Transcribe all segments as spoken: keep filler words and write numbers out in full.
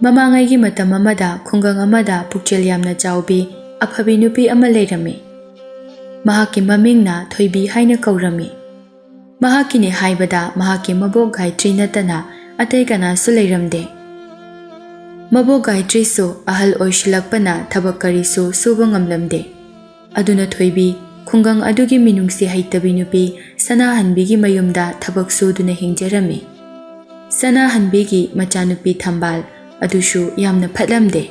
ꯃꯃꯥꯡꯉꯩꯒꯤ ꯃꯇꯝ ꯑꯃꯗ ꯈꯨꯡꯒꯪ ꯑꯃꯗ ꯄꯨꯛꯆꯦꯜ ꯌꯥꯝꯅ ꯆꯥꯎꯕꯤ ꯑꯐꯕꯤ ꯅꯨꯄꯤ ꯑꯃ ꯂꯩꯔꯝꯃꯤ꯫ ꯃꯍꯥꯛꯀꯤ ꯃꯃꯤꯡꯅ ꯊꯣꯏꯕꯤ ꯍꯥꯏꯅ ꯀꯧꯔꯝꯃꯤ꯫ ꯃꯍꯥꯛꯀꯤꯅꯦ ꯍꯥꯏꯕꯗ ꯃꯍꯥꯛꯀꯤ ꯃꯕꯣꯛ ꯒꯥꯌꯇ꯭ꯔꯤ ꯅꯠꯇꯅ ꯑꯇꯩ ꯀꯅꯥꯁꯨ ꯂꯩꯔꯝꯗꯦ꯫ ꯃꯕꯣꯛ ꯒꯥꯌꯇ꯭ꯔꯤꯁꯨ ꯑꯍꯜ ꯑꯣꯏꯁꯤꯜꯂꯛꯄꯅ ꯊꯕꯛ ꯀꯔꯤꯁꯨ ꯁꯨꯕ ꯉꯝꯂꯝꯗꯦ꯫ ꯑꯗꯨꯅ ꯊꯣꯏꯕꯤ ꯈꯨꯡꯒꯪ ꯑꯗꯨꯒꯤ ꯃꯤꯅꯨꯡꯁꯤ ꯍꯩꯇꯕꯤ ꯅꯨꯄꯤ ꯁꯅꯥꯍꯟꯕꯤꯒꯤ ꯃꯌꯨꯝꯗ ꯊꯕꯛ ꯁꯨꯗꯨꯅ ꯍꯤꯡꯖꯔꯝꯃꯤ꯫ ꯁꯅꯥꯍꯟꯕꯤꯒꯤ ꯃꯆꯥꯅꯨꯄꯤ ꯊꯝꯕꯥꯜ ꯑꯗꯨꯁꯨ ꯌꯥꯝꯅ ꯐꯠꯂꯝꯗꯦ꯫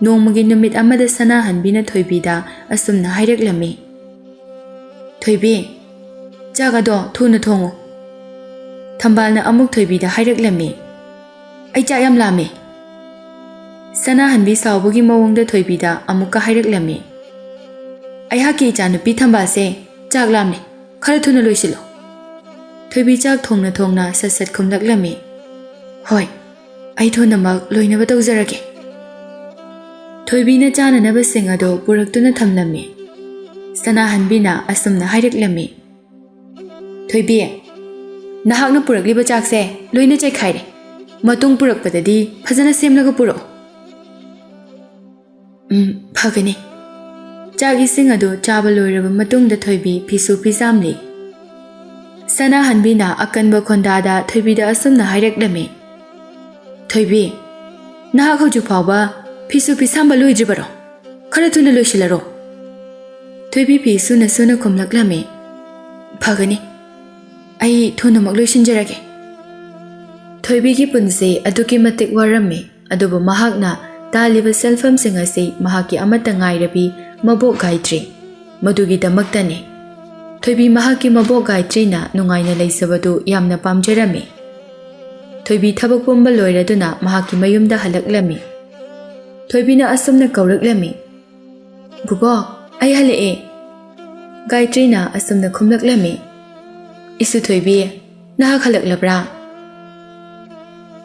ꯅꯣꯡꯃꯒꯤ ꯅꯨꯃꯤꯠ ꯑꯃꯗ ꯁꯅꯥꯍꯟꯕꯤꯅ ꯊꯣꯏꯕꯤꯗ ꯑꯁꯨꯝꯅ ꯍꯥꯏꯔꯛꯂꯝꯃꯤ, "ꯊꯣꯏꯕꯤ, ꯆꯥꯛ ꯑꯗꯣ ꯊꯨꯅ ꯊꯣꯡꯉꯨ꯫" ꯊꯝꯕꯥꯜꯅ ꯑꯃꯨꯛ ꯊꯣꯏꯕꯤꯗ ꯍꯥꯏꯔꯛꯂꯝꯃꯤ, "ꯑꯩ ꯆꯥꯛ ꯌꯥꯝ ꯂꯥꯝꯃꯦ꯫" ꯁꯅꯥꯍꯟꯕꯤ ꯁꯥꯎꯕꯒꯤ ꯃꯑꯣꯡꯗ ꯊꯣꯏꯕꯤꯗ ꯑꯃꯨꯛꯀ ꯍꯥꯏꯔꯛꯂꯝꯃꯤ, "ꯑꯩꯍꯥꯛꯀꯤ ꯏꯆꯥꯅꯨꯄꯤ ꯊꯝꯕꯥꯜꯁꯦ ꯆꯥꯛ ꯂꯥꯝꯃꯦ, ꯈꯔ ꯊꯨꯅ ꯂꯣꯏꯁꯤꯜꯂꯣ꯫" ꯊꯣꯏꯕꯤ ꯆꯥꯛ ꯊꯣꯡꯅ ꯊꯣꯡꯅ ꯁꯠ ꯁꯠ ꯈꯨꯝꯂꯛꯂꯝꯃꯤ, "ꯍꯣꯏ, ꯑꯩ ꯊꯨꯅꯃꯛ ꯂꯣꯏꯅꯕ ꯇꯧꯖꯔꯒꯦ꯫" ꯊꯣꯏꯕꯤꯅ ꯆꯥꯅꯅꯕꯁꯤꯡ ꯑꯗꯨ ꯄꯨꯔꯛꯇꯨꯅ ꯊꯝꯂꯝꯃꯤ꯫ ꯁꯅꯥꯍꯟꯕꯤꯅ ꯑꯁꯨꯝꯅ ꯍꯥꯏꯔꯛꯂꯝꯃꯤ, "ꯊꯣꯏꯕꯤ, ꯅꯍꯥꯛꯅ ꯄꯨꯔꯛꯂꯤꯕ ꯆꯥꯛꯁꯦ ꯂꯣꯏꯅ ꯆꯥꯏꯈꯥꯏꯔꯦ꯫ ꯃꯇꯨꯡ ꯄꯨꯔꯛꯄꯗꯗꯤ ꯐꯖꯅ ꯁꯦꯝꯂꯒ ꯄꯨꯔꯛꯎ꯫" "ꯎꯝ, ꯐꯒꯅꯤ꯫" ꯆꯥꯛ ꯏꯁꯤꯡ ꯑꯗꯨ ꯆꯥꯕ ꯂꯣꯏꯔꯕ ꯃꯇꯨꯡꯗ ꯊꯣꯏꯕꯤ ꯐꯤꯁꯨ ꯐꯤꯖꯥꯝꯂꯤ꯫ ꯁꯅꯥꯍꯟꯕꯤꯅ ꯑꯀꯟꯕ ꯈꯣꯟꯗꯥꯗ ꯊꯣꯏꯕꯤꯗ ꯑꯁꯨꯝꯅ ꯍꯥꯏꯔꯛꯂꯝꯃꯤ, "ꯊꯣꯏꯕꯤ, ꯅꯍꯥꯛ ꯍꯧꯖꯤꯛ ꯐꯥꯎꯕ ꯐꯤꯁꯨ ꯐꯤꯁꯥꯝꯕ ꯂꯣꯏꯗ꯭ꯔꯤꯕꯔꯣ? ꯈꯔ ꯊꯨꯅ ꯂꯣꯏꯁꯤꯜꯂꯔꯣ꯫" ꯊꯣꯏꯕꯤ ꯐꯤ ꯁꯨꯅ ꯁꯨꯅ ꯈꯨꯝꯂꯛꯂꯝꯃꯤ, "ꯐꯒꯅꯤ, ꯑꯩ ꯊꯨꯅꯃꯛ ꯂꯣꯏꯁꯤꯟꯖꯔꯒꯦ꯫" ꯊꯣꯏꯕꯤꯒꯤ ꯄꯨꯟꯁꯤ ꯑꯗꯨꯛꯀꯤ ꯃꯇꯤꯛ ꯋꯥꯔꯝꯃꯤ, ꯑꯗꯨꯕꯨ ꯃꯍꯥꯛꯅ ꯇꯥꯜꯂꯤꯕ ꯁꯦꯜꯐꯝꯁꯤꯡ ꯑꯁꯤ ꯃꯍꯥꯛꯀꯤ ꯑꯃꯠꯇ ꯉꯥꯏꯔꯕꯤ ꯃꯕꯣꯛ ꯒꯥꯌꯇ꯭ꯔꯤ ꯃꯗꯨꯒꯤꯗꯃꯛꯇꯅꯤ꯫ ꯊꯣꯏꯕꯤ ꯃꯍꯥꯛꯀꯤ ꯃꯕꯣꯛ ꯒꯥꯌꯇ꯭ꯔꯤꯅ ꯅꯨꯡꯉꯥꯏꯅ ꯂꯩꯖꯕꯗꯨ ꯌꯥꯝꯅ ꯄꯥꯝꯖꯔꯝꯃꯤ꯫ ꯊꯣꯏꯕꯤ ꯊꯕꯛ ꯄꯨꯝꯕ ꯂꯣꯏꯔꯗꯨꯅ ꯃꯍꯥꯛꯀꯤ ꯃꯌꯨꯝꯗ ꯍꯜꯂꯛꯂꯝꯃꯤ꯫ ꯊꯣꯏꯕꯤꯅ ꯑꯁꯨꯝꯅ ꯀꯧꯔꯛꯂꯝꯃꯤ, "ꯕꯨꯕꯣꯛ, ꯑꯩ ꯍꯜꯂꯛꯑꯦ꯫" ꯒꯥꯌꯇ꯭ꯔꯤꯅ ꯑꯁꯨꯝꯅ ꯈꯨꯝꯂꯛꯂꯝꯃꯤ, "ꯏꯁꯨ ꯊꯣꯏꯕꯤ, ꯅꯍꯥꯛ ꯍꯜꯂꯛꯂꯕ꯭ꯔꯥ?"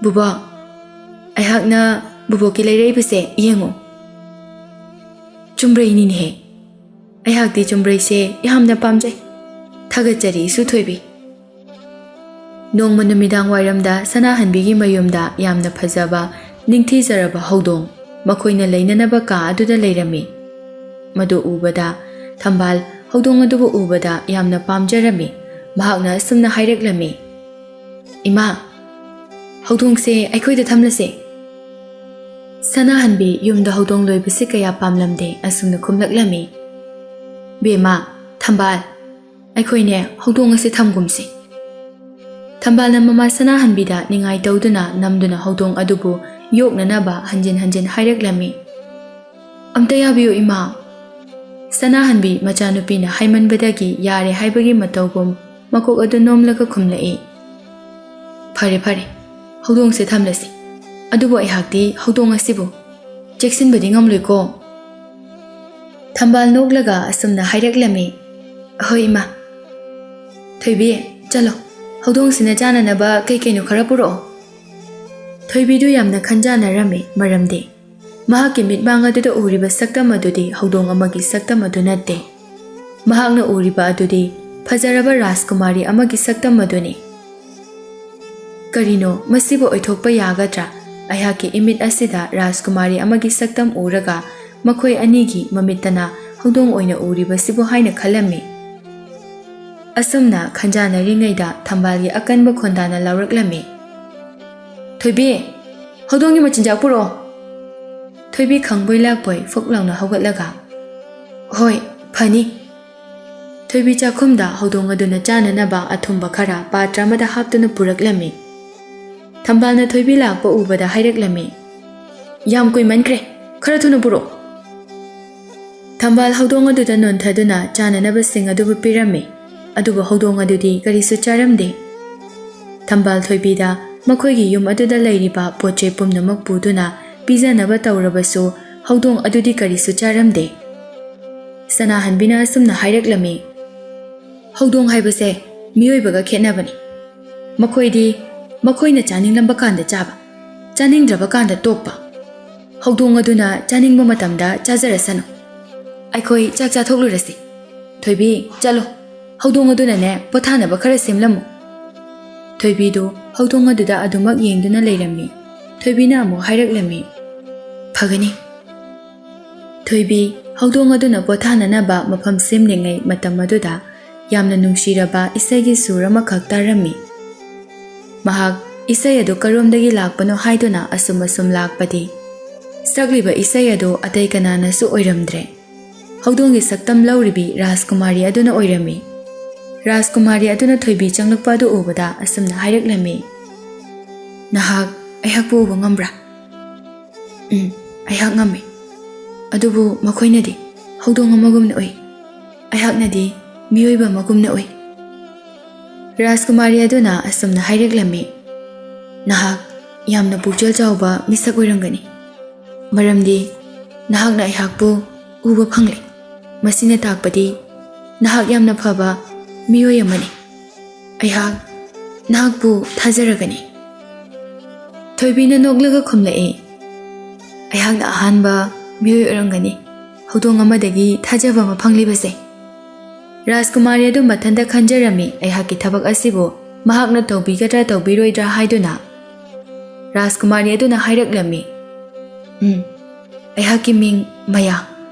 "ꯕꯨꯕꯣꯛ, ꯑꯩꯍꯥꯛꯅ ꯕꯨꯕꯣꯛꯀꯤ ꯂꯩꯔꯛꯏꯕꯁꯦ ꯌꯦꯡꯉꯨ꯫ ꯆꯨꯝꯕ꯭ꯔꯩꯅꯤꯅꯦꯍꯦ꯫ ꯑꯩꯍꯥꯛꯇꯤ ꯆꯨꯝꯕ꯭ꯔꯩꯁꯦ ꯌꯥꯝꯅ ꯄꯥꯝꯖꯩ꯫ ꯊꯥꯒꯠꯆꯔꯤ ꯏꯁꯨ ꯊꯣꯏꯕꯤ꯫" ꯅꯣꯡꯃ ꯅꯨꯃꯤꯗꯥꯡ ꯋꯥꯏꯔꯝꯗ ꯁꯅꯥꯍꯟꯕꯤꯒꯤ ꯃꯌꯨꯝꯗ ꯌꯥꯝꯅ ꯐꯖꯕ ꯅꯤꯡꯊꯤꯖꯔꯕ ꯍꯧꯗꯣꯡ ꯃꯈꯣꯏꯅ ꯂꯩꯅꯅꯕ ꯀꯥ ꯑꯗꯨꯗ ꯂꯩꯔꯝꯃꯤ꯫ ꯃꯗꯨ ꯎꯕꯗ ꯊꯝꯕꯥꯜ ꯍꯧꯗꯣꯡ ꯑꯗꯨꯕꯨ ꯎꯕꯗ ꯌꯥꯝꯅ ꯄꯥꯝꯖꯔꯝꯃꯤ꯫ ꯃꯍꯥꯛꯅ ꯑꯁꯨꯝꯅ ꯍꯥꯏꯔꯛꯂꯝꯃꯤ, "ꯏꯃꯥ, ꯍꯧꯗꯣꯡꯁꯦ ꯑꯩꯈꯣꯏꯗ ꯊꯝꯂꯁꯦ꯫" ꯁꯅꯥꯍꯟꯕꯤ ꯌꯨꯝꯗ ꯍꯧꯗꯣꯡ ꯂꯣꯏꯕꯁꯤ ꯀꯌꯥ ꯄꯥꯝꯂꯝꯗꯦ, ꯑꯁꯨꯝꯅ ꯈꯨꯝꯂꯛꯂꯝꯃꯤ, "ꯕꯦꯝꯃ, ꯊꯝꯕꯥꯜ, ꯑꯩꯈꯣꯏꯅꯦ ꯍꯧꯗꯣꯡ ꯑꯁꯤ ꯊꯝꯒꯨꯝꯁꯤ꯫" ꯊꯝꯕꯥꯜꯅ ꯃꯃꯥ ꯁꯅꯥꯍꯟꯕꯤꯗ ꯅꯤꯡꯉꯥꯏ ꯇꯧꯗꯨꯅ ꯅꯝꯗꯨꯅ ꯍꯧꯗꯣꯡ ꯑꯗꯨꯕꯨ ꯌꯣꯛꯅꯅꯕ ꯍꯟꯖꯤꯟ ꯍꯟꯖꯤꯟ ꯍꯥꯏꯔꯛꯂꯝꯃꯤ꯫ "ꯑꯝꯇ ꯌꯥꯕꯤꯌꯨ, ꯏꯃꯥ꯫" ꯁꯅꯥꯍꯟꯕꯤ ꯃꯆꯥꯅꯨꯄꯤꯅ ꯍꯥꯏꯃꯟꯕꯗꯒꯤ ꯌꯥꯔꯦ ꯍꯥꯏꯕꯒꯤ ꯃꯇꯧꯒꯨꯝ ꯃꯀꯣꯛ ꯑꯗꯨ ꯅꯣꯝꯂꯒ ꯈꯨꯝꯂꯛꯏ꯫ "ꯐꯔꯦ, ꯐꯔꯦ, ꯍꯧꯗꯣꯡꯁꯦ ꯊꯝꯂꯁꯤ꯫ ꯑꯗꯨꯕꯨ ꯑꯩꯍꯥꯛꯇꯤ ꯍꯧꯗꯣꯡ ꯑꯁꯤꯕꯨ ꯆꯦꯛꯁꯤꯟꯕꯗꯤ ꯉꯝꯂꯣꯏꯀꯣ꯫" ꯊꯝꯕꯥꯜ ꯅꯣꯛꯂꯒ ꯑꯁꯨꯝꯅ ꯍꯥꯏꯔꯛꯂꯝꯃꯤ, "ꯍꯣꯏ, ꯏꯃꯥ꯫ ꯊꯣꯏꯕꯤ, ꯆꯠꯂꯣ, ꯍꯧꯗꯣꯡꯁꯤꯅ ꯆꯥꯅꯅꯕ ꯀꯩ ꯀꯩꯅꯣ ꯈꯔ ꯄꯨꯔꯛꯑꯣ꯫" ꯊꯣꯏꯕꯤꯗꯨ ꯌꯥꯝꯅ ꯈꯟꯖꯥꯅꯔꯝꯃꯤ, ꯃꯔꯝꯗꯤ ꯃꯍꯥꯛꯀꯤ ꯃꯤꯠꯃꯥꯡ ꯑꯗꯨꯗ ꯎꯔꯤꯕ ꯁꯛꯇꯝ ꯑꯗꯨꯗꯤ ꯍꯧꯗꯣꯡ ꯑꯃꯒꯤ ꯁꯛꯇꯝ ꯑꯗꯨ ꯅꯠꯇꯦ꯫ ꯃꯍꯥꯛꯅ ꯎꯔꯤꯕ ꯑꯗꯨꯗꯤ ꯐꯖꯔꯕ ꯔꯥꯖꯀꯨꯃꯥꯔꯤ ꯑꯃꯒꯤ ꯁꯛꯇꯝ ꯑꯗꯨꯅꯤ꯫ "ꯀꯔꯤꯅꯣ, ꯃꯁꯤꯕꯨ ꯑꯣꯏꯊꯣꯛꯄ ꯌꯥꯒꯗ꯭ꯔꯥ? ꯑꯩꯍꯥꯛꯀꯤ ꯏꯃꯤꯠ ꯑꯁꯤꯗ ꯔꯥꯖꯀꯨꯃꯥꯔꯤ ꯑꯃꯒꯤ ꯁꯛꯇꯝ ꯎꯔꯒ ꯃꯈꯣꯏ ꯑꯅꯤꯒꯤ ꯃꯃꯤꯠꯇꯅ ꯍꯧꯗꯣꯡ ꯑꯣꯏꯅ ꯎꯔꯤꯕꯁꯤꯕꯨ?" ꯍꯥꯏꯅ ꯈꯜꯂꯝꯃꯤ꯫ ꯑꯁꯨꯝꯅ ꯈꯟꯖꯥꯅꯔꯤꯉꯩꯗ ꯊꯝꯕꯥꯜꯒꯤ ꯑꯀꯟꯕ ꯈꯣꯟꯗꯥꯅ ꯂꯥꯎꯔꯛꯂꯝꯃꯤ, "ꯊꯣꯏꯕꯤ, ꯍꯧꯗꯣꯡꯒꯤ ꯃꯆꯤꯟꯖꯥꯛ ꯄꯨꯔꯛꯑꯣ꯫" ꯊꯣꯏꯕꯤ ꯈꯪꯕꯣꯏ ꯂꯥꯛꯄꯣꯏ ꯐꯨꯛ ꯂꯥꯎꯅ ꯍꯧꯒꯠꯂꯒ, "ꯍꯣꯏ, ꯐꯅꯤ꯫" ꯊꯣꯏꯕꯤ ꯆꯥꯛꯈꯨꯝꯗ ꯍꯧꯗꯣꯡ ꯑꯗꯨꯅ ꯆꯥꯅꯅꯕ ꯑꯊꯨꯝꯕ ꯈꯔ ꯄꯥꯇ꯭ꯔ ꯑꯃꯗ ꯍꯥꯞꯇꯨꯅ ꯄꯨꯔꯛꯂꯝꯃꯤ꯫ ꯊꯝꯕꯥꯜꯅ ꯊꯣꯏꯕꯤ ꯂꯥꯛꯄ ꯎꯕꯗ ꯍꯥꯏꯔꯛꯂꯝꯃꯤ, "ꯌꯥꯝ ꯀꯨꯏꯃꯟꯈ꯭ꯔꯦ, ꯈꯔ ꯊꯨꯅ ꯄꯨꯔꯛꯑꯣ꯫" ꯊꯝꯕꯥꯜ ꯍꯧꯗꯣꯡ ꯑꯗꯨꯗ ꯅꯣꯟꯊꯗꯨꯅ ꯆꯥꯅꯅꯕꯁꯤꯡ ꯑꯗꯨꯕꯨ ꯄꯤꯔꯝꯃꯤ, ꯑꯗꯨꯕꯨ ꯍꯧꯗꯣꯡ ꯑꯗꯨꯗꯤ ꯀꯔꯤꯁꯨ ꯆꯥꯔꯝꯗꯦ꯫ ꯊꯝꯕꯥꯜ ꯊꯣꯏꯕꯤꯗ ꯃꯈꯣꯏꯒꯤ ꯌꯨꯝ ꯑꯗꯨꯗ ꯂꯩꯔꯤꯕ ꯄꯣꯠ ꯆꯩ ꯄꯨꯝꯅꯃꯛ ꯄꯨꯗꯨꯅ ꯄꯤꯖꯅꯕ ꯇꯧꯔꯕꯁꯨ ꯍꯧꯗꯣꯡ ꯑꯗꯨꯗꯤ ꯀꯔꯤꯁꯨ ꯆꯥꯔꯝꯗꯦ꯫ ꯁꯅꯥꯍꯟꯕꯤꯅ ꯑꯁꯨꯝꯅ ꯍꯥꯏꯔꯛꯂꯝꯃꯤ, "ꯍꯧꯗꯣꯡ ꯍꯥꯏꯕꯁꯦ ꯃꯤꯑꯣꯏꯕꯒ ꯈꯦꯠꯅꯕꯅꯤ꯫ ꯃꯈꯣꯏꯗꯤ ꯃꯈꯣꯏꯅ ꯆꯥꯅꯤꯡꯂꯝꯕ ꯀꯥꯟꯗ ꯆꯥꯕ, ꯆꯥꯅꯤꯡꯗ꯭ꯔꯕ ꯀꯥꯟꯗ ꯇꯣꯛꯄ꯫ ꯍꯧꯗꯣꯡ ꯑꯗꯨꯅ ꯆꯥꯅꯤꯡꯕ ꯃꯇꯝꯗ ꯆꯥꯖꯔꯁꯅꯨ꯫ ꯑꯩꯈꯣꯏ ꯆꯥꯛ ꯆꯥꯊꯣꯛꯂꯨꯔꯁꯤ꯫ ꯊꯣꯏꯕꯤ, ꯆꯠꯂꯣ꯫ ꯍꯧꯗꯣꯡ ꯑꯗꯨꯅꯅꯦ ꯄꯣꯊꯥꯅꯕ ꯈꯔ ꯁꯦꯝꯂꯝꯃꯨ꯫" ꯊꯣꯏꯕꯤꯗꯨ ꯍꯧꯗꯣꯡ ꯑꯗꯨꯗ ꯑꯗꯨꯃꯛ ꯌꯦꯡꯗꯨꯅ ꯂꯩꯔꯝꯃꯤ꯫ ꯊꯣꯏꯕꯤꯅ ꯑꯃꯨꯛ ꯍꯥꯏꯔꯛꯂꯝꯃꯤ, "ꯐꯒꯅꯤ꯫" ꯊꯣꯏꯕꯤ, ꯍꯧꯗꯣꯡ ꯑꯗꯨꯅ ꯄꯣꯊꯥꯅꯅꯕ ꯃꯐꯝ ꯁꯦꯝꯂꯤꯉꯩ ꯃꯇꯝ ꯑꯗꯨꯗ ꯌꯥꯝꯅ ꯅꯨꯡꯁꯤꯔꯕ ꯏꯁꯩꯒꯤ ꯁꯨꯔ ꯑꯃꯈꯛ ꯇꯥꯔꯝꯃꯤ꯫ ꯃꯍꯥꯛ ꯏꯁꯩ ꯑꯗꯨ ꯀꯔꯣꯝꯗꯒꯤ ꯂꯥꯛꯄꯅꯣ ꯍꯥꯏꯗꯨꯅ ꯑꯁꯨꯝ ꯑꯁꯨꯝ ꯂꯥꯛꯄꯗꯤ, ꯁꯛꯂꯤꯕ ꯏꯁꯩ ꯑꯗꯨ ꯑꯇꯩ ꯀꯅꯥꯅꯁꯨ ꯑꯣꯏꯔꯝꯗ꯭ꯔꯦ꯫ ꯍꯧꯗꯣꯡꯒꯤ ꯁꯛꯇꯝ ꯂꯧꯔꯤꯕꯤ ꯔꯥꯖꯀꯨꯃꯥꯔꯤ ꯑꯗꯨꯅ ꯑꯣꯏꯔꯝꯃꯤ꯫ ꯔꯥꯖꯀꯨꯃꯥꯔꯤ ꯑꯗꯨꯅ ꯊꯣꯏꯕꯤ ꯆꯪꯂꯛꯄ ꯑꯗꯨ ꯎꯕꯗ ꯑꯁꯨꯝꯅ ꯍꯥꯏꯔꯛꯂꯝꯃꯤ, "ꯅꯍꯥꯛ ꯑꯩꯍꯥꯛꯄꯨ ꯎꯕ ꯉꯝꯕ꯭ꯔꯥ?" "ꯎꯝ, ꯑꯩꯍꯥꯛ ꯉꯝꯃꯤ꯫ ꯑꯗꯨꯕꯨ ꯃꯈꯣꯏꯅꯗꯤ ꯍꯧꯗꯣꯡ ꯑꯃꯒꯨꯝꯅ ꯎꯏ꯫ ꯑꯩꯍꯥꯛꯅꯗꯤ ꯃꯤꯑꯣꯏꯕ ꯑꯃꯒꯨꯝꯅ ꯎꯏ꯫" ꯔꯥꯖꯀꯨꯃꯥꯔꯤ ꯑꯗꯨꯅ ꯑꯁꯨꯝꯅ ꯍꯥꯏꯔꯛꯂꯝꯃꯤ, "ꯅꯍꯥꯛ ꯌꯥꯝꯅ ꯄꯨꯛꯆꯦꯜ ꯆꯥꯎꯕ ꯃꯤꯁꯛ ꯑꯣꯏꯔꯝꯒꯅꯤ꯫ ꯃꯔꯝꯗꯤ ꯅꯍꯥꯛꯅ ꯑꯩꯍꯥꯛꯄꯨ ꯎꯕ ꯐꯪꯂꯦ꯫ ꯃꯁꯤꯅ ꯇꯥꯛꯄꯗꯤ ꯅꯍꯥꯛ ꯌꯥꯝꯅ ꯐꯕ ꯃꯤꯑꯣꯏ ꯑꯃꯅꯤ꯫ ꯑꯩꯍꯥꯛ ꯅꯍꯥꯛꯄꯨ ꯊꯥꯖꯔꯒꯅꯤ꯫" ꯊꯣꯏꯕꯤꯅ ꯅꯣꯛꯂꯒ ꯈꯨꯝꯂꯛꯏ, "ꯑꯩꯍꯥꯛꯅ ꯑꯍꯥꯟꯕ ꯃꯤꯑꯣꯏ ꯑꯣꯏꯔꯝꯒꯅꯤ ꯍꯧꯗꯣꯡ ꯑꯃꯗꯒꯤ ꯊꯥꯖꯕ ꯑꯃ ꯐꯪꯂꯤꯕꯁꯦ꯫" ꯔꯥꯖꯀꯨꯃꯥꯔꯤ ꯑꯗꯨ ꯃꯊꯟꯇ ꯈꯟꯖꯔꯝꯃꯤ, ꯑꯩꯍꯥꯛꯀꯤ ꯊꯕꯛ ꯑꯁꯤꯕꯨ ꯃꯍꯥꯛꯅ ꯇꯧꯕꯤꯒꯗ꯭ꯔꯥ ꯇꯧꯕꯤꯔꯣꯏꯗ꯭ꯔꯥ ꯍꯥꯏꯗꯨꯅ꯫ ꯔꯥꯖꯀꯨꯃꯥꯔꯤ ꯑꯗꯨꯅ ꯍꯥꯏꯔꯛꯂꯝꯃꯤ, "ꯎꯝ, ꯑꯩꯍꯥꯛꯀꯤ ꯃꯤꯡ ꯃꯌꯥ꯫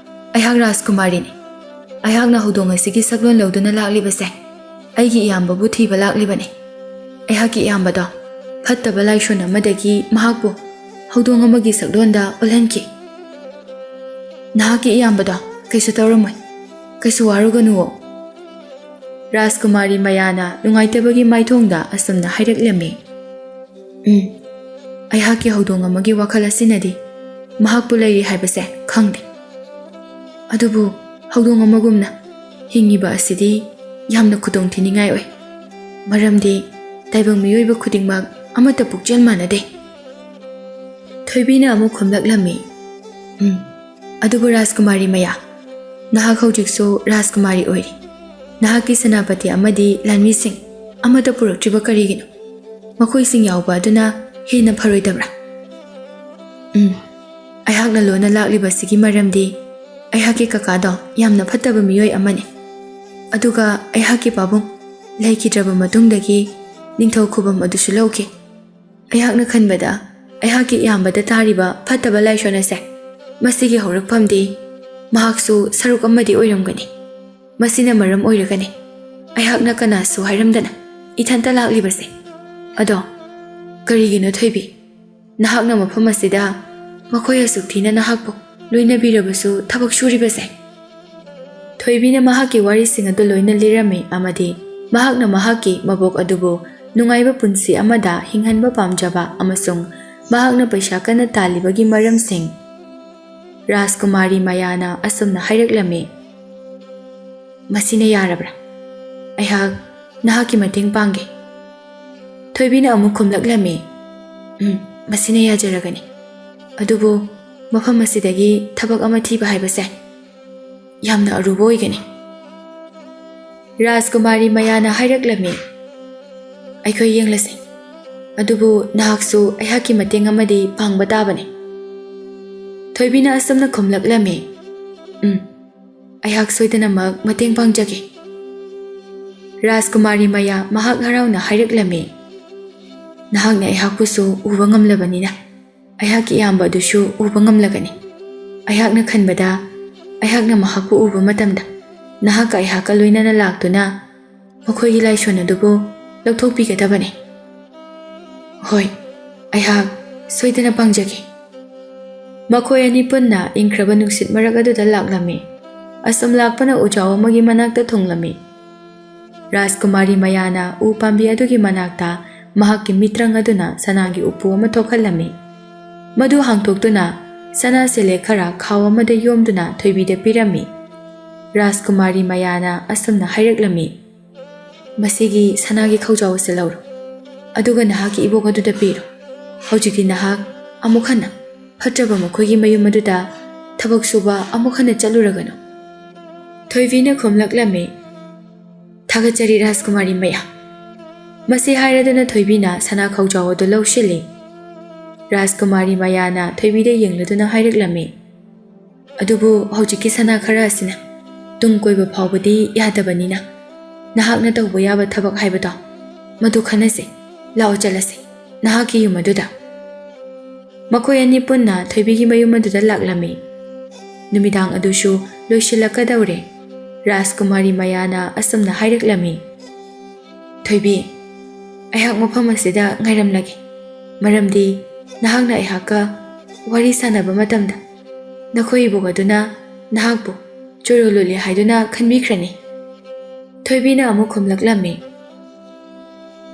ꯑꯩꯍꯥꯛ ꯔꯥꯖꯀꯨꯃꯥꯔꯤꯅꯤ꯫ ꯑꯩꯍꯥꯛꯅ ꯍꯧꯗꯣꯡ ꯑꯁꯤꯒꯤ ꯁꯛꯂꯣꯟ ꯂꯧꯗꯨꯅ ꯂꯥꯛꯂꯤꯕꯁꯦ ꯑꯩꯒꯤ ꯏꯌꯥꯝꯕꯕꯨ ꯊꯤꯕ ꯂꯥꯛꯂꯤꯕꯅꯤ꯫ ꯑꯩꯍꯥꯛꯀꯤ ꯏꯌꯥꯝꯕꯗꯣ ꯐꯠꯇꯕ ꯂꯥꯏꯁꯣꯟ ꯑꯃꯗꯒꯤ ꯃꯍꯥꯛꯄꯨ ꯍꯧꯗꯣꯡ ꯑꯃꯒꯤ ꯁꯛꯂꯣꯟꯗ ꯑꯣꯜꯍꯟꯈꯤ꯫" "ꯅꯍꯥꯛꯀꯤ ꯏꯌꯥꯝꯕꯗꯣ ꯀꯩꯁꯨ ꯇꯧꯔꯝꯃꯣꯏ꯫ ꯀꯩꯁꯨ ꯋꯥꯔꯨꯒꯅꯨꯋꯣ꯫" ꯔꯥꯖꯀꯨꯃꯥꯔꯤ ꯃꯌꯥꯅ ꯅꯨꯡꯉꯥꯏꯇꯕꯒꯤ ꯃꯥꯏꯊꯣꯡꯗ ꯑꯁꯨꯝꯅ ꯍꯥꯏꯔꯛꯂꯝꯃꯤ, "ꯎꯝ, ꯑꯩꯍꯥꯛꯀꯤ ꯍꯧꯗꯣꯡ ꯑꯃꯒꯤ ꯋꯥꯈꯜ ꯑꯁꯤꯅꯗꯤ ꯃꯍꯥꯛꯄꯨ ꯂꯩꯔꯤ ꯍꯥꯏꯕꯁꯦ ꯈꯪꯗꯦ꯫ ꯑꯗꯨꯕꯨ ꯍꯧꯗꯣꯡ ꯑꯃꯒꯨꯝꯅ ꯍꯤꯡꯉꯤꯕ ꯑꯁꯤꯗꯤ ꯌꯥꯝꯅ ꯈꯨꯗꯣꯡ ꯊꯤꯅꯤꯡꯉꯥꯏ ꯑꯣꯏ꯫ ꯃꯔꯝꯗꯤ ꯇꯥꯏꯕꯪ ꯃꯤꯑꯣꯏꯕ ꯈꯨꯗꯤꯡꯃꯛ ꯑꯃꯠꯇ ꯄꯨꯛꯆꯦꯜ ꯃꯥꯟꯅꯗꯦ꯫" ꯊꯣꯏꯕꯤꯅ ꯑꯃꯨꯛ ꯈꯨꯝꯂꯛꯂꯝꯃꯤ, "ꯎꯝ, ꯑꯗꯨꯕꯨ ꯔꯥꯖꯀꯨꯃꯥꯔꯤ ꯃꯌꯥ, ꯅꯍꯥꯛ ꯍꯧꯖꯤꯛꯁꯨ ꯔꯥꯖꯀꯨꯃꯥꯔꯤ ꯑꯣꯏꯔꯤ꯫ ꯅꯍꯥꯛꯀꯤ ꯁꯦꯅꯥꯄꯇꯤ ꯑꯃꯗꯤ ꯂꯥꯟꯃꯤꯁꯤꯡ ꯑꯃꯠꯇ ꯄꯨꯔꯛꯇ꯭ꯔꯤꯕ ꯀꯔꯤꯒꯤꯅꯣ? ꯃꯈꯣꯏꯁꯤꯡ ꯌꯥꯎꯕ ꯑꯗꯨꯅ ꯍꯦꯟꯅ ꯐꯔꯣꯏꯗꯕ꯭ꯔꯥ?" "ꯎꯝ, ꯑꯩꯍꯥꯛꯅ ꯂꯣꯟꯅ ꯂꯥꯛꯂꯤꯕꯁꯤꯒꯤ ꯃꯔꯝꯗꯤ ꯑꯩꯍꯥꯛꯀꯤ ꯀꯀꯥꯗꯣ ꯌꯥꯝꯅ ꯐꯠꯇꯕ ꯃꯤꯑꯣꯏ ꯑꯃꯅꯤ꯫ ꯑꯗꯨꯒ ꯑꯩꯍꯥꯛꯀꯤ ꯄꯥꯕꯨꯡ ꯂꯩꯈꯤꯗ꯭ꯔꯕ ꯃꯇꯨꯡꯗꯒꯤ ꯅꯤꯡꯊꯧ ꯈꯨꯕꯝ ꯑꯗꯨꯁꯨ ꯂꯧꯈꯤ꯫ ꯑꯩꯍꯥꯛꯅ ꯈꯟꯕꯗ ꯑꯩꯍꯥꯛꯀꯤ ꯏꯌꯥꯝꯕꯗ ꯇꯥꯔꯤꯕ ꯐꯠꯇꯕ ꯂꯥꯏꯁꯣꯟ ꯑꯁꯦ, ꯃꯁꯤꯒꯤ ꯍꯧꯔꯛꯐꯝꯗꯤ ꯃꯍꯥꯛꯁꯨ ꯁꯔꯨꯛ ꯑꯃꯗꯤ ꯑꯣꯏꯔꯝꯒꯅꯤ꯫ ꯃꯁꯤꯅ ꯃꯔꯝ ꯑꯣꯏꯔꯒꯅꯤ ꯑꯩꯍꯥꯛꯅ ꯀꯅꯥꯁꯨ ꯍꯥꯏꯔꯝꯗꯅ ꯏꯊꯟꯇ ꯂꯥꯛꯂꯤꯕꯁꯦ꯫ ꯑꯗꯣ ꯀꯔꯤꯒꯤꯅꯣ ꯊꯣꯏꯕꯤ, ꯅꯍꯥꯛꯅ ꯃꯐꯝ ꯑꯁꯤꯗ ꯃꯈꯣꯏ ꯑꯁꯨꯛ ꯊꯤꯅ ꯅꯍꯥꯛꯄꯨ ꯂꯣꯏꯅꯕꯤꯔꯕꯁꯨ ꯊꯕꯛ ꯁꯨꯔꯤꯕꯁꯦ? ꯊꯣꯏꯕꯤꯅ ꯃꯍꯥꯛꯀꯤ ꯋꯥꯔꯤꯁꯤꯡ ꯑꯗꯨ ꯂꯣꯏꯅ ꯂꯤꯔꯝꯃꯤ ꯑꯃꯗꯤ ꯃꯍꯥꯛꯅ ꯃꯍꯥꯛꯀꯤ ꯃꯕꯣꯛ ꯑꯗꯨꯕꯨ ꯅꯨꯡꯉꯥꯏꯕ ꯄꯨꯟꯁꯤ ꯑꯃꯗ ꯍꯤꯡꯍꯟꯕ ꯄꯥꯝꯖꯕ ꯑꯃꯁꯨꯡ ꯃꯍꯥꯛꯅ ꯄꯩꯁꯥ ꯀꯟꯅ ꯇꯥꯜꯂꯤꯕꯒꯤ ꯃꯔꯝꯁꯤꯡ꯫ ꯔꯥꯖꯀꯨꯃꯥꯔꯤ ꯃꯌꯥꯅ ꯑꯁꯨꯝꯅ ꯍꯥꯏꯔꯛꯂꯝꯃꯤ, "ꯃꯁꯤꯅ ꯌꯥꯔꯕ꯭ꯔꯥ? ꯑꯩꯍꯥꯛ ꯅꯍꯥꯛꯀꯤ ꯃꯇꯦꯡ ꯄꯥꯡꯒꯦ꯫" ꯊꯣꯏꯕꯤꯅ ꯑꯃꯨꯛ ꯈꯨꯝꯂꯛꯂꯝꯃꯤ, "ꯎꯝ, ꯃꯁꯤꯅ ꯌꯥꯖꯔꯒꯅꯤ꯫ ꯑꯗꯨꯕꯨ ꯃꯐꯝ ꯑꯁꯤꯗꯒꯤ ꯊꯕꯛ ꯑꯃ ꯊꯤꯕ ꯍꯥꯏꯕꯁꯦ ꯌꯥꯝꯅ ꯑꯔꯨꯕ ꯑꯣꯏꯒꯅꯤ꯫" ꯔꯥꯖꯀꯨꯃꯥꯔꯤ ꯃꯌꯥꯅ ꯍꯥꯏꯔꯛꯂꯝꯃꯤ, "ꯑꯩꯈꯣꯏ ꯌꯦꯡꯂꯁꯤ꯫ ꯑꯗꯨꯕꯨ ꯅꯍꯥꯛꯁꯨ ꯑꯩꯍꯥꯛꯀꯤ ꯃꯇꯦꯡ ꯑꯃꯗꯤ ꯄꯥꯡꯕ ꯇꯥꯕꯅꯤ꯫" ꯊꯣꯏꯕꯤꯅ ꯑꯁꯨꯝꯅ ꯈꯨꯝꯂꯛꯂꯝꯃꯤ, "ꯎꯝ, ꯑꯩꯍꯥꯛ ꯁꯣꯏꯗꯅꯃꯛ ꯃꯇꯦꯡ ꯄꯥꯡꯖꯒꯦ꯫" ꯔꯥꯖꯀꯨꯃꯥꯔꯤ ꯃꯌꯥ ꯃꯍꯥꯛ ꯍꯔꯥꯎꯅ ꯍꯥꯏꯔꯛꯂꯝꯃꯤ, "ꯅꯍꯥꯛꯅ ꯑꯩꯍꯥꯛꯄꯨꯁꯨ ꯎꯕ ꯉꯝꯂꯕꯅꯤꯅ ꯑꯩꯍꯥꯛꯀꯤ ꯏꯌꯥꯝꯕ ꯑꯗꯨꯁꯨ ꯎꯕ ꯉꯝꯂꯒꯅꯤ꯫ ꯑꯩꯍꯥꯛꯅ ꯈꯟꯕꯗ ꯑꯩꯍꯥꯛꯅ ꯃꯍꯥꯛꯄꯨ ꯎꯕ ꯃꯇꯝꯗ ꯅꯍꯥꯛꯀ ꯑꯩꯍꯥꯛꯀ ꯂꯣꯏꯅꯅ ꯂꯥꯛꯇꯨꯅ ꯃꯈꯣꯏꯒꯤ ꯂꯥꯏꯁꯣꯟ ꯑꯗꯨꯕꯨ ꯂꯧꯊꯣꯛꯄꯤꯒꯗꯕꯅꯤ꯫" "ꯍꯣꯏ, ꯑꯩꯍꯥꯛ ꯁꯣꯏꯗꯅ ꯄꯥꯡꯖꯒꯦ꯫" ꯃꯈꯣꯏ ꯑꯅꯤ ꯄꯨꯟꯅ ꯏꯪꯈ꯭ꯔꯕ ꯅꯨꯡꯁꯤꯠ ꯃꯔꯛ ꯑꯗꯨꯗ ꯂꯥꯛꯂꯝꯃꯤ꯫ ꯑꯁꯨꯝ ꯂꯥꯛꯄꯅ ꯎꯖꯥꯎ ꯑꯃꯒꯤ ꯃꯅꯥꯛꯇ ꯊꯨꯡꯂꯝꯃꯤ꯫ ꯔꯥꯖꯀꯨꯃꯥꯔꯤ ꯃꯌꯥꯅ ꯎ ꯄꯥꯝꯕꯤ ꯑꯗꯨꯒꯤ ꯃꯅꯥꯛꯇ ꯃꯍꯥꯛꯀꯤ ꯃꯤꯇ꯭ꯔꯪ ꯑꯗꯨꯅ ꯁꯅꯥꯒꯤ ꯎꯄꯨ ꯑꯃ ꯊꯣꯛꯍꯜꯂꯝꯃꯤ꯫ ꯃꯗꯨ ꯍꯥꯡꯗꯣꯛꯇꯨꯅ ꯁꯅꯥ ꯁꯦꯂꯦꯛ ꯈꯔ ꯈꯥꯎ ꯑꯃꯗ ꯌꯣꯝꯗꯨꯅ ꯊꯣꯏꯕꯤꯗ ꯄꯤꯔꯝꯃꯤ꯫ ꯔꯥꯖꯀꯨꯃꯥꯔꯤ ꯃꯌꯥꯅ ꯑꯁꯨꯝꯅ ꯍꯥꯏꯔꯛꯂꯝꯃꯤ, "ꯃꯁꯤꯒꯤ ꯁꯅꯥꯒꯤ ꯈꯧꯖꯥꯎ ꯑꯁꯤ ꯂꯧꯔꯣ, ꯑꯗꯨꯒ ꯅꯍꯥꯛꯀꯤ ꯏꯕꯣꯛ ꯑꯗꯨꯗ ꯄꯤꯔꯣ꯫ ꯍꯧꯖꯤꯛꯇꯤ ꯅꯍꯥꯛ ꯑꯃꯨꯛ ꯍꯟꯅ ꯐꯠꯇ꯭ꯔꯕ ꯃꯈꯣꯏꯒꯤ ꯃꯌꯨꯝ ꯑꯗꯨꯗ ꯊꯕꯛ ꯁꯨꯕ ꯑꯃꯨꯛ ꯍꯟꯅ ꯆꯠꯂꯨꯔꯒꯅꯨ꯫" ꯊꯣꯏꯕꯤꯅ ꯈꯨꯝꯂꯛꯂꯝꯃꯤ, "ꯊꯥꯒꯠꯆꯔꯤ ꯔꯥꯖꯀꯨꯃꯥꯔꯤ ꯃꯌꯥ꯫" ꯃꯁꯤ ꯍꯥꯏꯔꯗꯨꯅ ꯊꯣꯏꯕꯤꯅ ꯁꯅꯥ ꯈꯧꯖꯥꯎ ꯑꯗꯨ ꯂꯧꯁꯤꯜꯂꯤ꯫ ꯔꯥꯖꯀꯨꯃꯥꯔꯤ ꯃꯌꯥꯅ ꯊꯣꯏꯕꯤꯗ ꯌꯦꯡꯂꯗꯨꯅ ꯍꯥꯏꯔꯛꯂꯝꯃꯤ, "ꯑꯗꯨꯕꯨ ꯍꯧꯖꯤꯛꯀꯤ ꯁꯅꯥ ꯈꯔ ꯑꯁꯤꯅ ꯇꯨꯡ ꯀꯣꯏꯕ ꯐꯥꯎꯕꯗꯤ ꯌꯥꯗꯕꯅꯤꯅ ꯅꯍꯥꯛꯅ ꯇꯧꯕ ꯌꯥꯕ ꯊꯕꯛ ꯍꯥꯏꯕꯗꯣ ꯃꯗꯨ ꯈꯟꯅꯁꯤ꯫ ꯂꯥꯛꯑꯣ ꯆꯠꯂꯁꯤ ꯅꯍꯥꯛꯀꯤ ꯌꯨꯝ ꯑꯗꯨꯗ꯫" ꯃꯈꯣꯏ ꯑꯅꯤ ꯄꯨꯟꯅ ꯊꯣꯏꯕꯤꯒꯤ ꯃꯌꯨꯝ ꯑꯗꯨꯗ ꯂꯥꯛꯂꯝꯃꯤ꯫ ꯅꯨꯃꯤꯗꯥꯡ ꯑꯗꯨꯁꯨ ꯂꯣꯏꯁꯤꯜꯂꯛꯀꯗꯧꯔꯦ꯫ ꯔꯥꯖꯀꯨꯃꯥꯔꯤ ꯃꯌꯥꯅ ꯑꯁꯨꯝꯅ ꯍꯥꯏꯔꯛꯂꯝꯃꯤ, "ꯊꯣꯏꯕꯤ, ꯑꯩꯍꯥꯛ ꯃꯐꯝ ꯑꯁꯤꯗ ꯉꯥꯏꯔꯝꯂꯒꯦ, ꯃꯔꯝꯗꯤ ꯅꯍꯥꯛꯅ ꯑꯩꯍꯥꯛꯀ ꯋꯥꯔꯤ ꯁꯥꯟꯅꯕ ꯃꯇꯝꯗ ꯅꯈꯣꯏ ꯏꯕꯣꯛ ꯑꯗꯨꯅ ꯅꯍꯥꯛꯄꯨ ꯆꯣꯏꯔꯣꯜ ꯂꯨꯠꯂꯤ ꯍꯥꯏꯗꯨꯅ ꯈꯟꯕꯤꯈ꯭ꯔꯅꯤ꯫" ꯊꯣꯏꯕꯤꯅ ꯑꯃꯨꯛ ꯈꯨꯝꯂꯛꯂꯝꯃꯤ,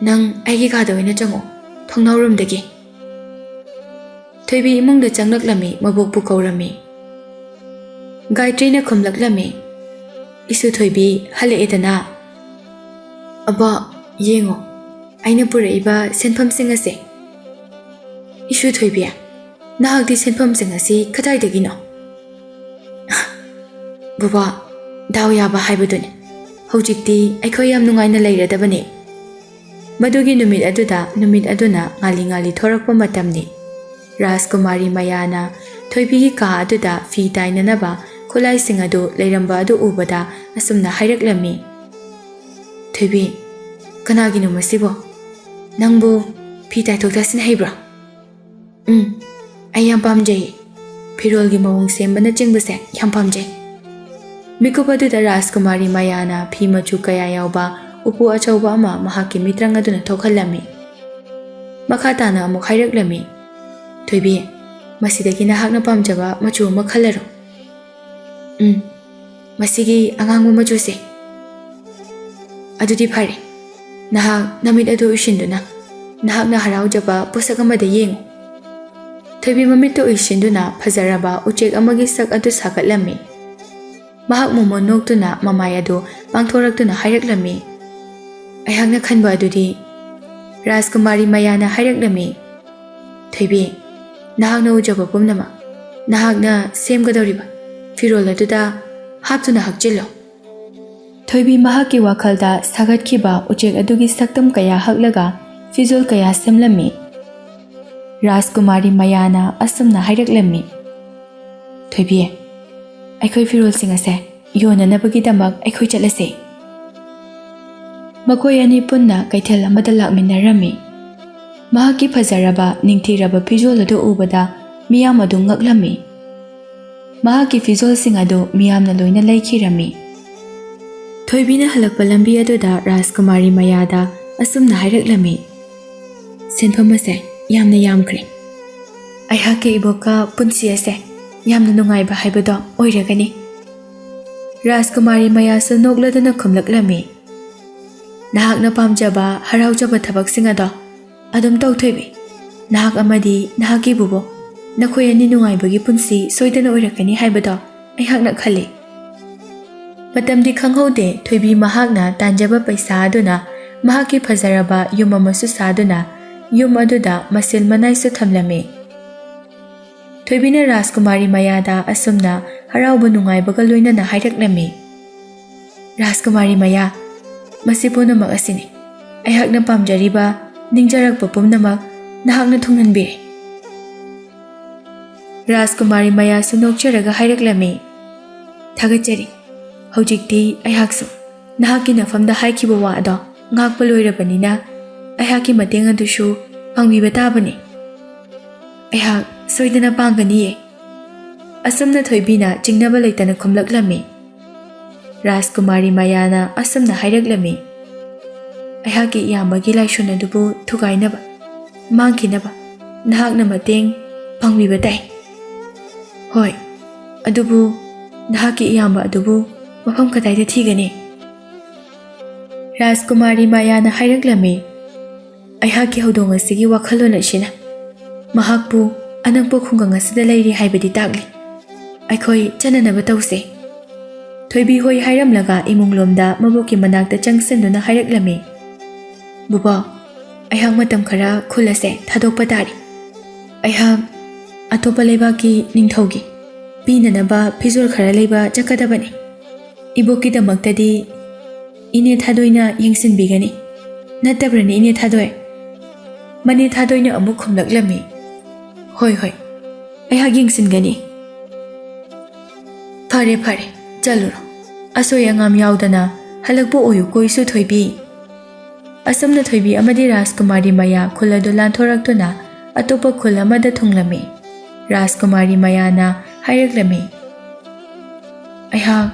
"ꯅꯪ ꯑꯩꯒꯤ ꯀꯥꯗ ꯑꯣꯏꯅ ꯆꯪꯉꯣ, ꯊꯣꯡꯅꯥꯎꯔꯣꯝꯗꯒꯤ꯫" ꯊꯣꯏꯕꯤ ꯏꯃꯨꯡꯗ ꯆꯪꯂꯛꯂꯝꯃꯤ, ꯃꯕꯣꯛꯄꯨ ꯀꯧꯔꯝꯃꯤ꯫ ꯒꯥꯌꯇ꯭ꯔꯤꯅ ꯈꯨꯝꯂꯛꯂꯝꯃꯤ, "ꯏꯁꯨ ꯊꯣꯏꯕꯤ ꯍꯜꯂꯛꯑꯦꯗꯅ꯫ ꯑꯕ, ꯌꯦꯡꯉꯣ, ꯑꯩꯅ ꯄꯨꯔꯛꯏꯕ ꯁꯦꯟꯐꯝꯁꯤꯡ ꯑꯁꯦ꯫" "ꯏꯁꯨ ꯊꯣꯏꯕꯤ, ꯅꯍꯥꯛꯇꯤ ꯁꯦꯟꯐꯝꯁꯤꯡ ꯑꯁꯤ ꯀꯗꯥꯏꯗꯒꯤꯅꯣ?" "ꯕꯕꯥ, ꯗꯥꯎ ꯌꯥꯕ ꯍꯥꯏꯕꯗꯨꯅꯤ꯫ ꯍꯧꯖꯤꯛꯇꯤ ꯑꯩꯈꯣꯏ ꯌꯥꯝ ꯅꯨꯡꯉꯥꯏꯅ ꯂꯩꯔꯗꯕꯅꯤ꯫" ꯃꯗꯨꯒꯤ ꯅꯨꯃꯤꯠ ꯑꯗꯨꯗ ꯅꯨꯃꯤꯠ ꯑꯗꯨꯅ ꯉꯥꯜꯂꯤ ꯉꯥꯜꯂꯤ ꯊꯣꯔꯛꯄ ꯃꯇꯝꯅꯤ꯫ ꯔꯥꯖꯀꯨꯃꯥꯔꯤ ꯃꯌꯥꯅ ꯊꯣꯏꯕꯤꯒꯤ ꯀꯥ ꯑꯗꯨꯗ ꯐꯤ ꯇꯥꯏꯅꯅꯕ ꯈꯨꯠꯂꯥꯏꯁꯤꯡ ꯑꯗꯨ ꯂꯩꯔꯝꯕ ꯑꯗꯨ ꯎꯕꯗ ꯑꯁꯨꯝꯅ ꯍꯥꯏꯔꯛꯂꯝꯃꯤ, "ꯊꯣꯏꯕꯤ, ꯀꯅꯥꯒꯤꯅꯣ ꯃꯁꯤꯕꯣ? ꯅꯪꯕꯨ ꯐꯤ ꯇꯥꯏꯊꯣꯛ ꯇꯥꯁꯤꯟ ꯍꯩꯕ꯭ꯔꯣ?" "ꯎꯝ, ꯑꯩ ꯌꯥꯝ ꯄꯥꯝꯖꯩ꯫ ꯐꯤꯔꯣꯜꯒꯤ ꯃꯑꯣꯡ ꯁꯦꯝꯕꯅꯆꯤꯡꯕꯁꯦ ꯌꯥꯝ ꯄꯥꯝꯖꯩ꯫" ꯃꯤꯀꯨꯞ ꯑꯗꯨꯗ ꯔꯥꯖꯀꯨꯃꯥꯔꯤ ꯃꯌꯥꯅ ꯐꯤ ꯃꯆꯨ ꯀꯌꯥ ꯌꯥꯎꯕ ꯎꯄꯨ ꯑꯆꯧꯕ ꯑꯃ ꯃꯍꯥꯛꯀꯤ ꯃꯤꯇ꯭ꯔꯪ ꯑꯗꯨꯅ ꯊꯣꯛꯍꯜꯂꯝꯃꯤ꯫ ꯃꯈꯥ ꯇꯥꯅ ꯑꯃꯨꯛ ꯍꯥꯏꯔꯛꯂꯝꯃꯤ, "ꯊꯣꯏꯕꯤ, ꯃꯁꯤꯗꯒꯤ ꯅꯍꯥꯛꯅ ꯄꯥꯝꯖꯕ ꯃꯆꯨ ꯑꯃ ꯈꯜꯂꯔꯣ꯫" "ꯎꯝ, ꯃꯁꯤꯒꯤ ꯑꯉꯥꯡꯕ ꯃꯆꯨꯁꯦ꯫" "ꯑꯗꯨꯗꯤ ꯐꯔꯦ, ꯅꯍꯥꯛ ꯅꯃꯤꯠ ꯑꯗꯨ ꯎꯏꯁꯤꯟꯗꯨꯅ ꯅꯍꯥꯛꯅ ꯍꯔꯥꯎꯖꯕ ꯄꯣꯠꯁꯛ ꯑꯃꯗ ꯌꯦꯡꯉꯨ꯫" ꯊꯣꯏꯕꯤ ꯃꯃꯤꯠꯇ ꯎꯏꯁꯤꯟꯗꯨꯅ ꯐꯖꯔꯕ ꯎꯆꯦꯛ ꯑꯃꯒꯤ ꯁꯛ ꯑꯗꯨ ꯁꯥꯒꯠꯂꯝꯃꯤ꯫ ꯃꯍꯥꯛ ꯃꯣꯃꯣꯟ ꯅꯣꯛꯇꯨꯅ ꯃꯃꯥꯏ ꯑꯗꯨ ꯄꯥꯡꯊꯣꯔꯛꯇꯨꯅ ꯍꯥꯏꯔꯛꯂꯝꯃꯤ, "ꯑꯩꯍꯥꯛꯅ ꯈꯟꯕ ꯑꯗꯨꯗꯤ꯫" ꯔꯥꯖꯀꯨꯃꯥꯔꯤ ꯃꯌꯥꯅ ꯍꯥꯏꯔꯛꯂꯝꯃꯤ, "ꯊꯣꯏꯕꯤ, ꯅꯍꯥꯛꯅ ꯎꯖꯕ ꯄꯨꯝꯅꯃꯛ ꯅꯍꯥꯛꯅ ꯁꯦꯝꯒꯗꯧꯔꯤꯕ ꯐꯤꯔꯣꯜ ꯑꯗꯨꯗ ꯍꯥꯞꯇꯨꯅ ꯍꯛꯆꯤꯜꯂꯣ꯫" ꯊꯣꯏꯕꯤ ꯃꯍꯥꯛꯀꯤ ꯋꯥꯈꯜꯗ ꯁꯥꯒꯠꯈꯤꯕ ꯎꯆꯦꯛ ꯑꯗꯨꯒꯤ ꯁꯛꯇꯝ ꯀꯌꯥ ꯍꯛꯂꯒ ꯐꯤꯖꯣꯜ ꯀꯌꯥ ꯁꯦꯝꯂꯝꯃꯤ꯫ ꯔꯥꯖꯀꯨꯃꯥꯔꯤ ꯃꯌꯥꯅ ꯑꯁꯨꯝꯅ ꯍꯥꯏꯔꯛꯂꯝꯃꯤ, "ꯊꯣꯏꯕꯤ, ꯑꯩꯈꯣꯏ ꯐꯤꯔꯣꯜꯁꯤꯡ ꯑꯁꯦ ꯌꯣꯟꯅꯅꯕꯒꯤꯗꯃꯛ ꯑꯩꯈꯣꯏ ꯆꯠꯂꯁꯦ꯫" ꯃꯈꯣꯏ ꯑꯅꯤ ꯄꯨꯟꯅ ꯀꯩꯊꯦꯜ ꯑꯃꯗ ꯂꯥꯛꯃꯤꯟꯅꯔꯝꯃꯤ꯫ ꯃꯍꯥꯛꯀꯤ ꯐꯖꯔꯕ, ꯅꯤꯡꯊꯤꯔꯕ ꯐꯤꯖꯣꯜ ꯑꯗꯨ ꯎꯕꯗ ꯃꯤꯌꯥꯝ ꯑꯗꯨ ꯉꯛꯂꯝꯃꯤ꯫ ꯃꯍꯥꯛꯀꯤ ꯐꯤꯖꯣꯜꯁꯤꯡ ꯑꯗꯨ ꯃꯤꯌꯥꯝꯅ ꯂꯣꯏꯅ ꯂꯩꯈꯤꯔꯝꯃꯤ꯫ ꯊꯣꯏꯕꯤꯅ ꯍꯜꯂꯛꯄ ꯂꯝꯕꯤ ꯑꯗꯨꯗ ꯔꯥꯖꯀꯨꯃꯥꯔꯤ ꯃꯌꯥꯗ ꯑꯁꯨꯝꯅ ꯍꯥꯏꯔꯛꯂꯝꯃꯤ, "ꯁꯦꯟꯐꯝ ꯑꯁꯦ ꯌꯥꯝꯅ ꯌꯥꯝꯈ꯭ꯔꯦ꯫ ꯑꯩꯍꯥꯛꯀꯤ ꯏꯕꯣꯛꯀ ꯄꯨꯟꯁꯤ ꯑꯁꯦ ꯌꯥꯝꯅ ꯅꯨꯡꯉꯥꯏꯕ ꯍꯥꯏꯕꯗꯣ ꯑꯣꯏꯔꯒꯅꯤ꯫" ꯔꯥꯖꯀꯨꯃꯥꯔꯤ ꯃꯌꯥꯁꯨ ꯅꯣꯛꯂꯗꯨꯅ ꯈꯨꯝꯂꯛꯂꯝꯃꯤ, "ꯅꯍꯥꯛꯅ ꯄꯥꯝꯖꯕ, ꯍꯔꯥꯎꯖꯕ ꯊꯕꯛꯁꯤꯡ ꯑꯗꯣ ꯑꯗꯨꯝ ꯇꯧ, ꯊꯣꯏꯕꯤ꯫ ꯅꯍꯥꯛ ꯑꯃꯗꯤ ꯅꯍꯥꯛꯀꯤ ꯕꯨꯕꯣꯛ, ꯅꯈꯣꯏ ꯑꯅꯤ ꯅꯨꯡꯉꯥꯏꯕꯒꯤ ꯄꯨꯟꯁꯤ ꯁꯣꯏꯗꯅ ꯑꯣꯏꯔꯛꯀꯅꯤ ꯍꯥꯏꯕꯗꯣ ꯑꯩꯍꯥꯛꯅ ꯈꯜꯂꯤ꯫" ꯃꯇꯝꯗꯤ ꯈꯪꯍꯧꯗꯦ, ꯊꯣꯏꯕꯤ ꯃꯍꯥꯛꯅ ꯇꯥꯟꯖꯕ ꯄꯩꯁꯥ ꯑꯗꯨꯅ ꯃꯍꯥꯛꯀꯤ ꯐꯖꯔꯕ ꯌꯨꯝ ꯑꯃꯁꯨ ꯁꯥꯗꯨꯅ ꯌꯨꯝ ꯑꯗꯨꯗ ꯃꯁꯤꯜ ꯃꯅꯥꯏꯁꯨ ꯊꯝꯂꯝꯃꯤ꯫ ꯊꯣꯏꯕꯤꯅ ꯔꯥꯖꯀꯨꯃꯥꯔꯤ ꯃꯌꯥꯗ ꯑꯁꯨꯝꯅ ꯍꯔꯥꯎꯕ ꯅꯨꯡꯉꯥꯏꯕꯒ ꯂꯣꯏꯅꯅ ꯍꯥꯏꯔꯛꯂꯝꯃꯤ, "ꯔꯥꯖꯀꯨꯃꯥꯔꯤ ꯃꯌꯥ, ꯃꯁꯤ ꯄꯨꯝꯅꯃꯛ ꯑꯁꯤꯅꯤ꯫ ꯑꯩꯍꯥꯛꯅ ꯄꯥꯝꯖꯔꯤꯕ, ꯅꯤꯡꯖꯔꯛꯄ ꯄꯨꯝꯅꯃꯛ ꯅꯍꯥꯛꯅ ꯊꯨꯡꯍꯟꯕꯤꯔꯦ꯫" ꯔꯥꯖꯀꯨꯃꯥꯔꯤ ꯃꯌꯥꯁꯨ ꯅꯣꯛꯆꯔꯒ ꯍꯥꯏꯔꯛꯂꯝꯃꯤ, "ꯊꯥꯒꯠꯆꯔꯤ꯫ ꯍꯧꯖꯤꯛꯇꯤ ꯑꯩꯍꯥꯛꯁꯨ ꯅꯍꯥꯛꯀꯤ ꯅꯐꯝꯗ ꯍꯥꯏꯈꯤꯕ ꯋꯥ ꯑꯗꯣ ꯉꯥꯛꯄ ꯂꯣꯏꯔꯕꯅꯤꯅ ꯑꯩꯍꯥꯛꯀꯤ ꯃꯇꯦꯡ ꯑꯗꯨꯁꯨ ꯄꯥꯡꯕꯤꯕ ꯇꯥꯕꯅꯤ꯫ ꯑꯩꯍꯥꯛ ꯁꯣꯏꯗꯅ ꯄꯥꯡꯒꯅꯤꯌꯦ꯫" ꯑꯁꯨꯝꯅ ꯊꯣꯏꯕꯤꯅ ꯆꯤꯡꯅꯕ ꯂꯩꯇꯅ ꯈꯨꯝꯂꯛꯂꯝꯃꯤ꯫ ꯔꯥꯖꯀꯨꯃꯥꯔꯤ ꯃꯌꯥꯅ ꯑꯁꯨꯝꯅ ꯍꯥꯏꯔꯛꯂꯝꯃꯤ, "ꯑꯩꯍꯥꯛꯀꯤ ꯏꯌꯥꯝꯕꯒꯤ ꯂꯥꯏꯁꯣꯟ ꯑꯗꯨꯕꯨ ꯊꯨꯒꯥꯏꯅꯕ, ꯃꯥꯡꯈꯤꯅꯕ ꯅꯍꯥꯛꯅ ꯃꯇꯦꯡ ꯄꯥꯡꯕꯤꯕ ꯇꯥꯏ꯫" "ꯍꯣꯏ, ꯑꯗꯨꯕꯨ ꯅꯍꯥꯛꯀꯤ ꯏꯌꯥꯝꯕ ꯑꯗꯨꯕꯨ ꯃꯐꯝ ꯀꯗꯥꯏꯗ ꯊꯤꯒꯅꯤ?" ꯔꯥꯖꯀꯨꯃꯥꯔꯤ ꯃꯌꯥꯅ ꯍꯥꯏꯔꯛꯂꯝꯃꯤ, "ꯑꯩꯍꯥꯛꯀꯤ ꯍꯧꯗꯣꯡ ꯑꯁꯤꯒꯤ ꯋꯥꯈꯜꯂꯣꯟ ꯑꯁꯤꯅ ꯃꯍꯥꯛꯄꯨ ꯑꯅꯛꯄ ꯈꯨꯡꯒꯪ ꯑꯁꯤꯗ ꯂꯩꯔꯤ ꯍꯥꯏꯕꯗꯤ ꯇꯥꯛꯂꯤ꯫ ꯑꯩꯈꯣꯏ ꯆꯠꯅꯅꯕ ꯇꯧꯁꯦ꯫" ꯊꯣꯏꯕꯤ ꯍꯣꯏ ꯍꯥꯏꯔꯝꯂꯒ ꯏꯃꯨꯡꯂꯣꯝꯗ ꯃꯕꯣꯛꯀꯤ ꯃꯅꯥꯛꯇ ꯆꯪꯁꯤꯟꯗꯨꯅ ꯍꯥꯏꯔꯛꯂꯝꯃꯤ, "ꯕꯨꯕꯣꯛ, ꯑꯩꯍꯥꯛ ꯃꯇꯝ ꯈꯔ ꯈꯨꯜ ꯑꯁꯦ ꯊꯥꯗꯣꯛꯄ ꯇꯥꯔꯤ꯫ ꯑꯩꯍꯥꯛ ꯑꯇꯣꯞꯄ ꯂꯩꯕꯥꯛꯀꯤ ꯅꯤꯡꯊꯧꯒꯤ ꯄꯤꯅꯅꯕ ꯐꯤꯖꯣꯜ ꯈꯔ ꯂꯩꯕ ꯆꯠꯀꯗꯕꯅꯤ꯫ ꯏꯕꯣꯛꯀꯤꯗꯃꯛꯇꯗꯤ ꯏꯅꯦ ꯊꯥꯗꯣꯏꯅ ꯌꯦꯡꯁꯤꯟꯕꯤꯒꯅꯤ꯫ ꯅꯠꯇꯕ꯭ꯔꯅꯦ, ꯏꯅꯦ ꯊꯥꯗꯣꯏ?" ꯃꯅꯦ ꯊꯥꯗꯣꯏꯅ ꯑꯃꯨꯛ ꯈꯨꯝꯂꯛꯂꯝꯃꯤ, "ꯍꯣꯏ, ꯍꯣꯏ, ꯑꯩꯍꯥꯛ ꯌꯦꯡꯁꯤꯟꯒꯅꯤ꯫" "ꯐꯔꯦ, ꯐꯔꯦ, ꯆꯠꯂꯨꯔꯣ꯫ ꯑꯁꯣꯏ ꯑꯉꯥꯝ ꯌꯥꯎꯗꯅ ꯍꯜꯂꯛꯄ ꯑꯣꯏꯌꯨꯀꯣ, ꯏꯁꯨ ꯊꯣꯏꯕꯤ꯫" ꯑꯁꯨꯝꯅ ꯊꯣꯏꯕꯤ ꯑꯃꯗꯤ ꯔꯥꯖꯀꯨꯃꯥꯔꯤ ꯃꯌꯥ ꯈꯨꯜ ꯑꯗꯨ ꯂꯥꯟꯊꯣꯔꯛꯇꯨꯅ ꯑꯇꯣꯞꯄ ꯈꯨꯜ ꯑꯃꯗ ꯊꯨꯡꯂꯝꯃꯤ꯫ ꯔꯥꯖꯀꯨꯃꯥꯔꯤ ꯃꯌꯥꯅ ꯍꯥꯏꯔꯛꯂꯝꯃꯤ, "ꯑꯩꯍꯥꯛ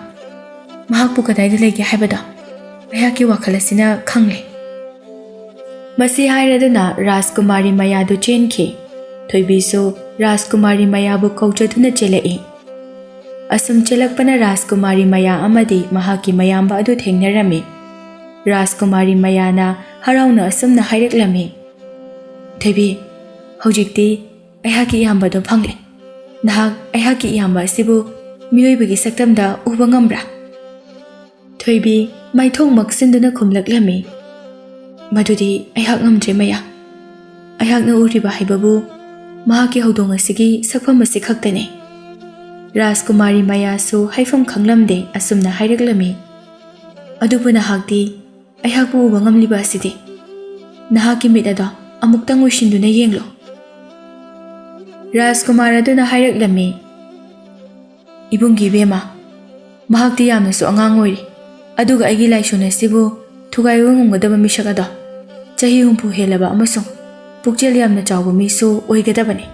ꯃꯍꯥꯛꯄꯨ ꯀꯗꯥꯏꯗ ꯂꯩꯒꯦ ꯍꯥꯏꯕꯗꯣ ꯑꯩꯍꯥꯛꯀꯤ ꯋꯥꯈꯜ ꯑꯁꯤꯅ ꯈꯪꯂꯦ꯫" ꯃꯁꯤ ꯍꯥꯏꯔꯗꯨꯅ ꯔꯥꯖꯀꯨꯃꯥꯔꯤ ꯃꯌꯥꯗꯨ ꯆꯦꯟꯈꯤ꯫ ꯊꯣꯏꯕꯤꯁꯨ ꯔꯥꯖꯀꯨꯃꯥꯔꯤ ꯃꯌꯥꯕꯨ ꯀꯧꯖꯗꯨꯅ ꯆꯦꯜꯂꯛꯏ꯫ ꯑꯁꯨꯝ ꯆꯦꯜꯂꯛꯄꯅ ꯔꯥꯖꯀꯨꯃꯥꯔꯤ ꯃꯌꯥ ꯑꯃꯗꯤ ꯃꯍꯥꯛꯀꯤ ꯃꯌꯥꯝꯕ ꯑꯗꯨ ꯊꯦꯡꯅꯔꯝꯃꯤ꯫ ꯔꯥꯖꯀꯨꯃꯥꯔꯤ ꯃꯌꯥꯅ ꯍꯔꯥꯎꯅ ꯑꯁꯨꯝꯅ ꯍꯥꯏꯔꯛꯂꯝꯃꯤ, "ꯊꯣꯏꯕꯤ, ꯍꯧꯖꯤꯛꯇꯤ ꯑꯩꯍꯥꯛꯀꯤ ꯏꯌꯥꯝꯕꯗꯣ ꯐꯪꯂꯦ꯫ ꯅꯍꯥꯛ ꯑꯩꯍꯥꯛꯀꯤ ꯏꯌꯥꯝꯕ ꯑꯁꯤꯕꯨ ꯃꯤꯑꯣꯏꯕꯒꯤ ꯁꯛꯇꯝꯗ ꯎꯕ ꯉꯝꯕ꯭ꯔꯥ?" ꯊꯣꯏꯕꯤ ꯃꯥꯏꯊꯣꯡ ꯃꯛꯁꯤꯟꯗꯨꯅ ꯈꯨꯝꯂꯛꯂꯝꯃꯤ, "ꯃꯗꯨꯗꯤ ꯑꯩꯍꯥꯛ ꯉꯝꯗ꯭ꯔꯦ ꯃꯌꯥ꯫ ꯑꯩꯍꯥꯛꯅ ꯎꯔꯤꯕ ꯍꯥꯏꯕꯕꯨ ꯃꯍꯥꯛꯀꯤ ꯍꯧꯗꯣꯡ ꯑꯁꯤꯒꯤ ꯁꯛꯐꯝ ꯑꯁꯤ ꯈꯛꯇꯅꯤ꯫" ꯔꯥꯖꯀꯨꯃꯥꯔꯤ ꯃꯌꯥꯁꯨ ꯍꯥꯏꯐꯝ ꯈꯪꯂꯝꯗꯦ ꯑꯁꯨꯝꯅ ꯍꯥꯏꯔꯛꯂꯝꯃꯤ, "ꯑꯗꯨꯕꯨ ꯅꯍꯥꯛꯇꯤ ꯑꯩꯍꯥꯛꯄꯨ ꯎꯕ ꯉꯝꯂꯤꯕ ꯑꯁꯤꯗꯤ? ꯅꯍꯥꯛꯀꯤ ꯃꯤꯠ ꯑꯗꯣ ꯑꯃꯨꯛꯇꯪ ꯑꯣꯏꯁꯤꯟꯗꯨꯅ ꯌꯦꯡꯂꯣ꯫" ꯔꯥꯖꯀꯨꯃꯥꯔ ꯑꯗꯨꯅ ꯍꯥꯏꯔꯛꯂꯝꯃꯤ, "ꯏꯕꯨꯡꯒꯤ ꯏꯕꯦꯝꯃ, ꯃꯍꯥꯛꯇꯤ ꯌꯥꯝꯅꯁꯨ ꯑꯉꯥꯡ ꯑꯣꯏꯔꯤ, ꯑꯗꯨꯒ ꯑꯩꯒꯤ ꯂꯥꯏꯁꯣꯟ ꯑꯁꯤꯕꯨ ꯊꯨꯒꯥꯏꯕ ꯉꯝꯒꯗꯕ ꯃꯤꯁꯛ ꯑꯗꯣ ꯆꯍꯤ ꯍꯨꯝꯐꯨ ꯍꯦꯜꯂꯕ ꯑꯃꯁꯨꯡ ꯄꯨꯛꯆꯦꯜ ꯌꯥꯝꯅ ꯆꯥꯎꯕ ꯃꯤꯁꯨ ꯑꯣꯏꯒꯗꯕꯅꯤ꯫"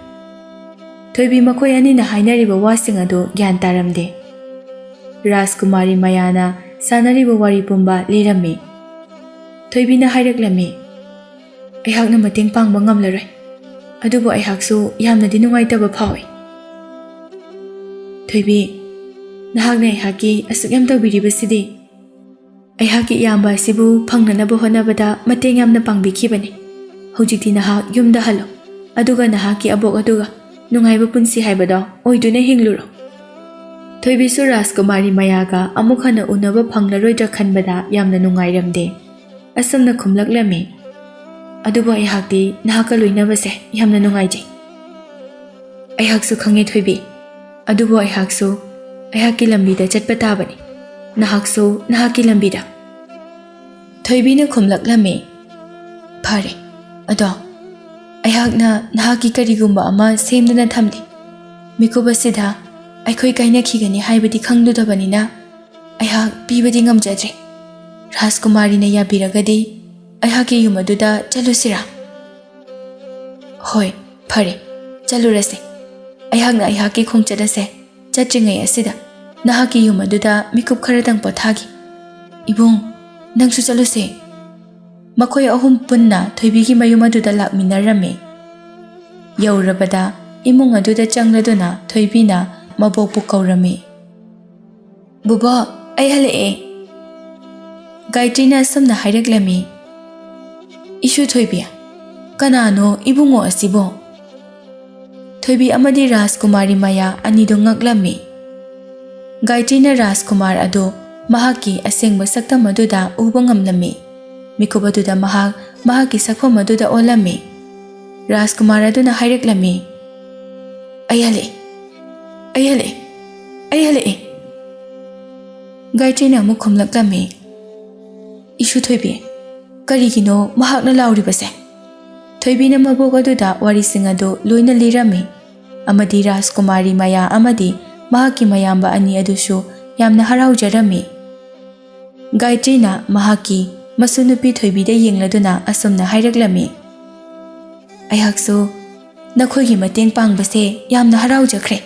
ꯊꯣꯏꯕꯤ ꯃꯈꯣꯏ ꯑꯅꯤꯅ ꯍꯥꯏꯅꯔꯤꯕ ꯋꯥꯁꯤꯡ ꯑꯗꯨ ꯒ꯭ꯌꯥꯟ ꯇꯥꯔꯝꯗꯦ꯫ ꯔꯥꯖꯀꯨꯃꯥꯔꯤ ꯃꯌꯥꯅ ꯁꯥꯟꯅꯔꯤꯕ ꯋꯥꯔꯤ ꯄꯨꯝꯕ ꯂꯤꯔꯝꯃꯤ꯫ ꯊꯣꯏꯕꯤꯅ ꯍꯥꯏꯔꯛꯂꯝꯃꯤ, "ꯑꯩꯍꯥꯛꯅ ꯃꯇꯦꯡ ꯄꯥꯡꯕ ꯉꯝꯂꯔꯣꯏ, ꯑꯗꯨꯕꯨ ꯑꯩꯍꯥꯛꯁꯨ ꯌꯥꯝꯅꯗꯤ ꯅꯨꯡꯉꯥꯏꯇꯕ ꯐꯥꯎꯏ꯫" "ꯊꯣꯏꯕꯤ, ꯅꯍꯥꯛꯅ ꯑꯩꯍꯥꯛꯀꯤ ꯑꯁꯨꯛ ꯌꯥꯝ ꯇꯧꯕꯤꯔꯤꯕꯁꯤꯗꯤ꯫ ꯑꯩꯍꯥꯛꯀꯤ ꯏꯌꯥꯝꯕ ꯑꯁꯤꯕꯨ ꯐꯪꯅꯅꯕ ꯍꯣꯠꯅꯕꯗ ꯃꯇꯦꯡ ꯌꯥꯝꯅ ꯄꯥꯡꯕꯤꯈꯤꯕꯅꯤ꯫ ꯍꯧꯖꯤꯛꯇꯤ ꯅꯍꯥꯛ ꯌꯨꯝꯗ ꯍꯜꯂꯣ, ꯑꯗꯨꯒ ꯅꯍꯥꯛꯀꯤ ꯑꯕꯣꯛ ꯑꯗꯨꯒ ꯅꯨꯡꯉꯥꯏꯕ ꯄꯨꯟꯁꯤ ꯍꯥꯏꯕꯗꯣ ꯑꯣꯏꯗꯨꯅ ꯍꯤꯡꯂꯨꯔꯣ꯫" ꯊꯣꯏꯕꯤꯁꯨ ꯔꯥꯖꯀꯨꯃꯥꯔꯤ ꯃꯌꯥꯒ ꯑꯃꯨꯛ ꯍꯟꯅ ꯎꯅꯕ ꯐꯪꯂꯔꯣꯏꯗ꯭ꯔꯥ ꯈꯟꯕꯗ ꯌꯥꯝꯅ ꯅꯨꯡꯉꯥꯏꯔꯝꯗꯦ꯫ ꯑꯁꯨꯝꯅ ꯈꯨꯝꯂꯛꯂꯝꯃꯤ, "ꯑꯗꯨꯕꯨ ꯑꯩꯍꯥꯛꯇꯤ ꯅꯍꯥꯛꯀ ꯂꯣꯏꯅꯕꯁꯦ ꯌꯥꯝꯅ ꯅꯨꯡꯉꯥꯏꯖꯩ꯫" "ꯑꯩꯍꯥꯛꯁꯨ ꯈꯪꯉꯦ ꯊꯣꯏꯕꯤ, ꯑꯗꯨꯕꯨ ꯑꯩꯍꯥꯛꯁꯨ ꯑꯩꯍꯥꯛꯀꯤ ꯂꯝꯕꯤꯗ ꯆꯠꯄ ꯇꯥꯕꯅꯤ, ꯅꯍꯥꯛꯁꯨ ꯅꯍꯥꯛꯀꯤ ꯂꯝꯕꯤꯗ꯫" ꯊꯣꯏꯕꯤꯅ ꯈꯨꯝꯂꯛꯂꯝꯃꯤ, "ꯐꯔꯦ, ꯑꯗꯣ ꯑꯩꯍꯥꯛꯅ ꯅꯍꯥꯛꯀꯤ ꯀꯔꯤꯒꯨꯝꯕ ꯑꯃ ꯁꯦꯝꯗꯨꯅ ꯊꯝꯂꯤ꯫ ꯃꯤꯀꯨꯞ ꯑꯁꯤꯗ ꯑꯩꯈꯣꯏ ꯀꯥꯏꯅꯈꯤꯒꯅꯤ ꯍꯥꯏꯕꯗꯤ ꯈꯪꯂꯨꯗꯕꯅꯤꯅ ꯑꯩꯍꯥꯛ ꯄꯤꯕꯗꯤ ꯉꯝꯖꯗ꯭ꯔꯦ꯫ ꯔꯥꯖꯀꯨꯃꯥꯔꯤꯅ ꯌꯥꯕꯤꯔꯒꯗꯤ ꯑꯩꯍꯥꯛꯀꯤ ꯌꯨꯝ ꯑꯗꯨꯗ ꯆꯠꯂꯨꯁꯤꯔꯥ? ꯍꯣꯏ, ꯐꯔꯦ, ꯆꯠꯂꯨꯔꯁꯦ꯫ ꯑꯩꯍꯥꯛꯅ ꯑꯩꯍꯥꯛꯀꯤ ꯈꯣꯡꯆꯠ ꯑꯁꯦ ꯆꯠꯇ꯭ꯔꯤꯉꯩ ꯑꯁꯤꯗ ꯅꯍꯥꯛꯀꯤ ꯌꯨꯝ ꯑꯗꯨꯗ ꯃꯤꯀꯨꯞ ꯈꯔꯗꯪ ꯄꯣꯊꯥꯒꯦ꯫ ꯏꯕꯨꯡ, ꯅꯪꯁꯨ ꯆꯠꯂꯨꯁꯦ꯫ ꯃꯈꯣꯏ ꯑꯍꯨꯝ ꯄꯨꯟꯅ ꯊꯣꯏꯕꯤꯒꯤ ꯃꯌꯨꯝ ꯑꯗꯨꯗ ꯂꯥꯛꯃꯤꯟꯅꯔꯝꯃꯤ꯫ ꯌꯧꯔꯕꯗ ꯏꯃꯨꯡ ꯑꯗꯨꯗ ꯆꯪꯂꯗꯨꯅ ꯊꯣꯏꯕꯤꯅ ꯃꯕꯣꯛꯄꯨ ꯀꯧꯔꯝꯃꯤ꯫ "ꯕꯨꯕꯣꯛ, ꯑꯩ ꯍꯜꯂꯛꯑꯦ꯫" ꯒꯥꯌꯇ꯭ꯔꯤꯅ ꯑꯁꯨꯝꯅ ꯍꯥꯏꯔꯛꯂꯝꯃꯤ꯫ "ꯏꯁꯨ ꯊꯣꯏꯕꯤ, ꯀꯅꯥꯅꯣ ꯏꯕꯨꯡꯉꯣ ꯑꯁꯤꯕꯣ?" ꯊꯣꯏꯕꯤ ꯑꯃꯗꯤ ꯔꯥꯖꯀꯨꯃꯥꯔꯤ ꯃꯌꯥ ꯑꯅꯤꯗꯨ ꯉꯛꯂꯝꯃꯤ꯫ ꯒꯥꯌꯇ꯭ꯔꯤꯅ ꯔꯥꯖꯀꯨꯃꯥꯔ ꯑꯗꯨ ꯃꯍꯥꯛꯀꯤ ꯑꯁꯦꯡꯕ ꯁꯛꯇꯝ ꯑꯗꯨꯗ ꯎꯕ ꯉꯝꯂꯝꯃꯤ꯫ ꯃꯤꯀꯨꯞ ꯑꯗꯨꯗ ꯃꯍꯥꯛ ꯃꯍꯥꯛꯀꯤ ꯁꯛꯐꯝ ꯑꯗꯨꯗ ꯑꯣꯜꯂꯝꯃꯤ꯫ ꯔꯥꯖꯀꯨꯃꯥꯔ ꯑꯗꯨꯅ ꯍꯥꯏꯔꯛꯂꯝꯃꯤ, "ꯑꯩ ꯍꯜꯂꯛꯑꯦ, ꯑꯩ ꯍꯜꯂꯛꯑꯦ, ꯑꯩ ꯍꯜꯂꯛꯑꯦ꯫" ꯒꯥꯌꯇ꯭ꯔꯤꯅ ꯑꯃꯨꯛ ꯈꯨꯝꯂꯛꯂꯝꯃꯤ, "ꯏꯁꯨ ꯊꯣꯏꯕꯤ, ꯀꯔꯤꯒꯤꯅꯣ ꯃꯍꯥꯛꯅ ꯂꯥꯎꯔꯤꯕꯁꯦ?" ꯊꯣꯏꯕꯤꯅ ꯃꯕꯣꯛ ꯑꯗꯨꯗ ꯋꯥꯔꯤꯁꯤꯡ ꯑꯗꯨ ꯂꯣꯏꯅ ꯂꯤꯔꯝꯃꯤ, ꯑꯃꯗꯤ ꯔꯥꯖꯀꯨꯃꯥꯔꯤ ꯃꯌꯥ ꯑꯃꯗꯤ ꯃꯍꯥꯛꯀꯤ ꯃꯌꯥꯝꯕ ꯑꯅꯤ ꯑꯗꯨꯁꯨ ꯌꯥꯝꯅ ꯍꯔꯥꯎꯖꯔꯝꯃꯤ꯫ ꯒꯥꯌꯇ꯭ꯔꯤꯅ ꯃꯍꯥꯛꯀꯤ ꯃꯁꯨꯅꯨꯄꯤ ꯊꯣꯏꯕꯤꯗ ꯌꯦꯡꯂꯗꯨꯅ ꯑꯁꯨꯝꯅ ꯍꯥꯏꯔꯛꯂꯝꯃꯤ, "ꯑꯩꯍꯥꯛꯁꯨ ꯅꯈꯣꯏꯒꯤ ꯃꯇꯦꯡ ꯄꯥꯡꯕꯁꯦ ꯌꯥꯝꯅ ꯍꯔꯥꯎꯖꯈ꯭ꯔꯦ꯫"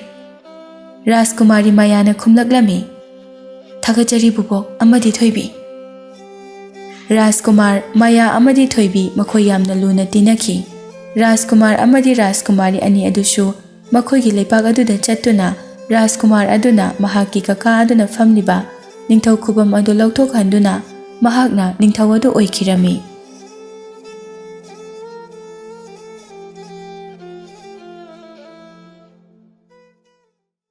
ꯔꯥꯖꯀꯨꯃꯥꯔꯤ ꯃꯌꯥꯅ ꯈꯨꯝꯂꯛꯂꯝꯃꯤ, "ꯊꯥꯒꯠꯆꯔꯤ ꯕꯨꯕꯣꯛ ꯑꯃꯗꯤ ꯊꯣꯏꯕꯤ꯫" ꯔꯥꯖꯀꯨꯃꯥꯔ ꯃꯌꯥ ꯑꯃꯗꯤ ꯊꯣꯏꯕꯤ ꯃꯈꯣꯏ ꯌꯥꯝꯅ ꯂꯨꯅ ꯇꯤꯟꯅꯈꯤ꯫ ꯔꯥꯖꯀꯨꯃꯥꯔ ꯑꯃꯗꯤ ꯔꯥꯖꯀꯨꯃꯥꯔꯤ ꯑꯅꯤ ꯑꯗꯨꯁꯨ ꯃꯈꯣꯏꯒꯤ ꯂꯩꯄꯥꯛ ꯑꯗꯨꯗ ꯆꯠꯇꯨꯅ ꯔꯥꯖꯀꯨꯃꯥꯔ ꯑꯗꯨꯅ ꯃꯍꯥꯛꯀꯤ ꯀꯀꯥ ꯑꯗꯨꯅ ꯐꯝꯂꯤꯕ ꯅꯤꯡꯊꯧ ꯈꯨꯕꯝ ꯑꯗꯨ ꯂꯧꯊꯣꯛꯍꯟꯗꯨꯅ ꯃꯍꯥꯛꯅ ꯅꯤꯡꯊꯧ ꯑꯗꯨ ꯑꯣꯏꯈꯤꯔꯝꯃꯤ꯫